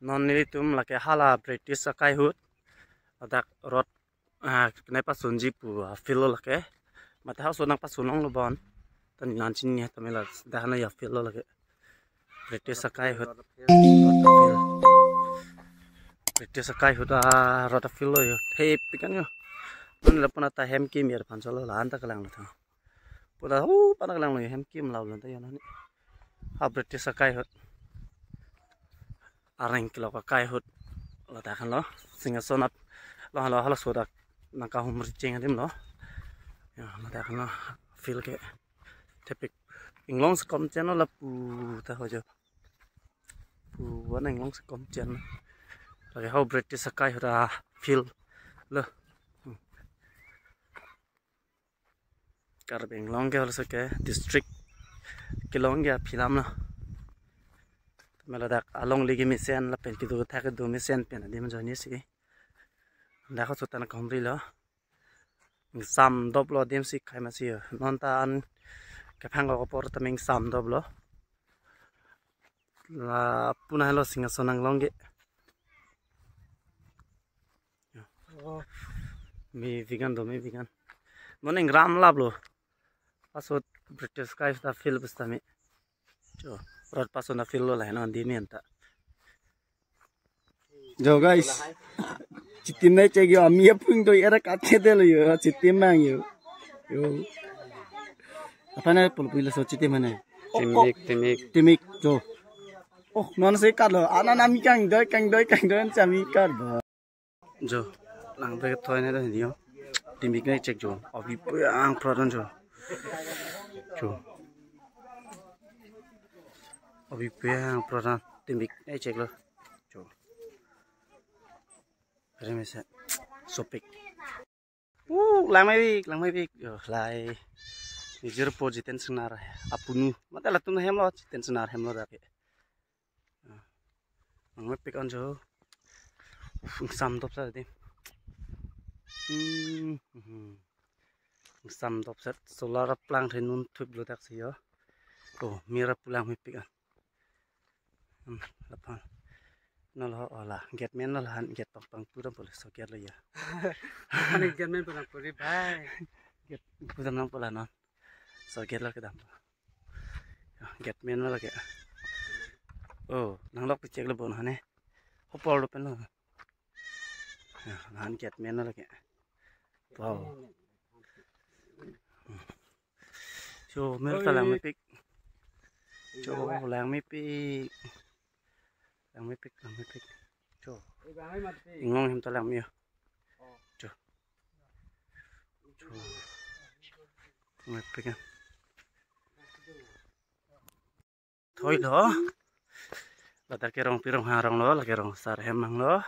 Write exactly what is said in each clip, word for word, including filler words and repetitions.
Non nelitum lake hala British akai ahut ladak rot, ah, kenai pasunji pu a-field lo lake. Mate halaso nangpasun longlo bon. Tan nangchini tame ladak hana a-field lo lake. British akai ahut. British akai ahut a-rot a-field lo jo. Thepik an jo. Non lapu nata hem kim er phan cholo la-an ta kelang lo tha. Pura hu pana kelang lo hem kim lo lo ta jo nani. Ha British akai ahut. Areng kelok akai ahut. Ladak halo. Singhason ap. Lo halo halaso dak nangkahumri cheng adim lo. Jo, ladak halo field ke. Thepik. Inglong sekom chen lo lapu ta ho jo. Pu wana inglong sekom chen. Lake ho British akai ahut a-field lo. Karbi Anglong ke halaso ke district kelong ke a-field lo. Tame ladak along ligi mesen lapen kedo thak kedo mesen pen adim ajoine si. Dak ho chutan kahumri lo. Ingsam doplo adim si khai masi jo. Non ta an kephang ko apor tame ingsam doplo. Lapu na halo Singhason Anglong ke. Mepik an do, mepik an. Non ingram laplo. Laso British akai ahut a-field pusitame. Jo, rot pasun a-field lo la non dimi anta. Jo guys. Chitim nai chek jo, ami apung do era kathe de lo jo, chitim mang jo. Jo. Aphan na pulpul laso chitim mane. Timik, timik. Timik jo. Oh, non se kat lo. Anan ami kangdoi, kangdoi, kangdoi an si ami kat ba. Jo, lang pe thoi ne do jo. Timik nai chek jo. Abi puyang pradon jo. Jo. Abi puyang pradon timik nai chek lo. Jo. Pere mesen. Sopik. Uh, langmepik, langmepik. Jo, lai. Nijor po Jiten Singnar. Apunu. Mate latum hem lo, Jiten Singnar hem lo dak ke. Langmepik an jo. Uf, ingsam dopset adim. Hmm, hmm. Ingsam dopset solar aplang thenun thup lo dak si jo. Oh, mera pulang mepik an. Hmm, laphan. Non lo, oh la, gate man lo la han, gate pang pang pura pule so gate lo jo. Ani gate man pura puri bhai. Gate pura nang pula non. So gate lo kedam. Gate man lo lake. Oh, nanglok pi chek lo bon hane. Hopor lo pen lo. Jo, la han gate man lo lake. Wow. Jo, mera ta langmepik. Jo, langmepik. Langmepik, langmepik. Jo. Inglong hem ta langme jo. Jo. Jo. Langmepik an. Thoi lo. Ladak ke Rongpi Ronghang arong lo, lake Rongsar hem mang lo.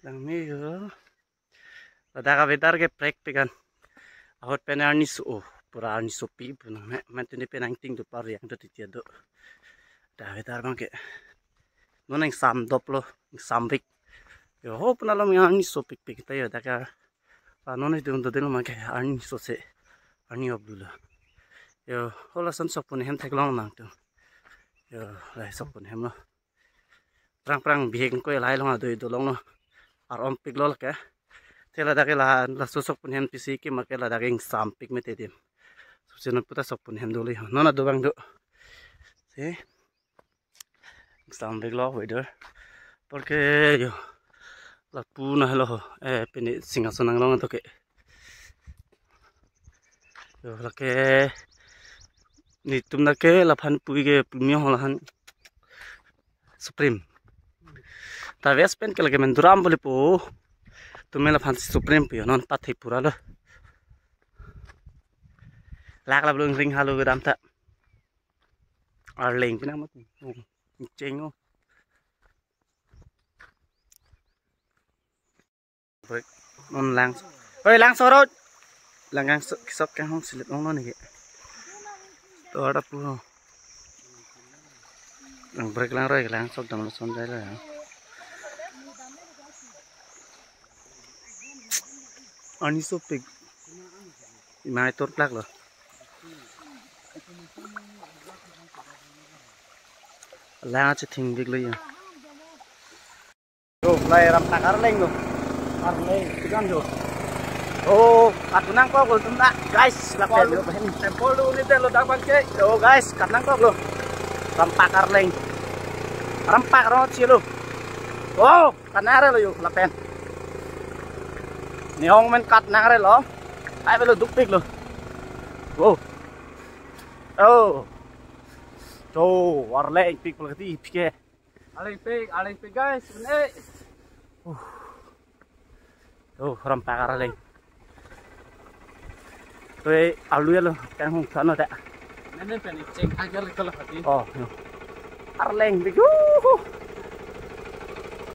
Langme jo. Ladak a-weather ke prekpik an. Ahut pen arni so, oh, pura arni sopik pu nang me, man tuni pen angting do par yang do titi do. Dak a-weather abang ke. Non ingsam doplo, ingsam pik. Jo, ho puna lo arni sopikpik ta jo dak a. La non itum do dilo abang ke arni sose. Arni op dolo. Jo, ho lason sokpon hem theklong mang tu. Jo, lai sokpon hem lo. Prang prang bihek ko lahai along adoi dolong lo. Ar-ompik lo lake. Te ladak ke la, laso sokpon hem pisi ke make ladak ingsampik mete adim. Sopsi non puta sokpon hem doli. Non ado abang do. Si. Ingsampik lo weather. Apor ke jo. Lapu na helo. Eh, pini Singhason Anglong ato ke. Jo, lake netum na ke laphan pui ke pumio ho la han Supreme. Ta West pen ke lake Menduram bole po. Tumi laphan Supreme pu jo non pathe pura lo. Lak lap lung ring halo kedam ta. Arleng pinang mat. Cheng o. Brake. Non lang. Oi, lang sorot. Lang kang so-, kisok kang hong silit ong non ke. To ada pu. Lang brake lang roi lang sok dam lo son jai lo ya. Arni sopik. Imai tor plak lo. Lang ache thing dik lo ya. Lai Rampak Arleng lo. Arleng, tikan jo. Oh, kat nangkoklo tum ta, guys. Lapen Palu. Lo, bahin. Temple lo, ini telo dak bangke. Oh, guys, kat nangkoklo. Rampak Arleng. Rampak ro chilo. Oh, kat nangrelo yo, lapen. Ni ong men kat nangrelo. Ai belo dukpiklo. Oh. Oh. Jo, Arleng pik pelati pike. Arleng pik, Arleng pik, guys. Ini. Oh, Rampak Arleng. Toi alu ya lo, kang hung thano ta. Nene pen cheng agar kalau hati. Oh, no. Arleng pik. Yuhu.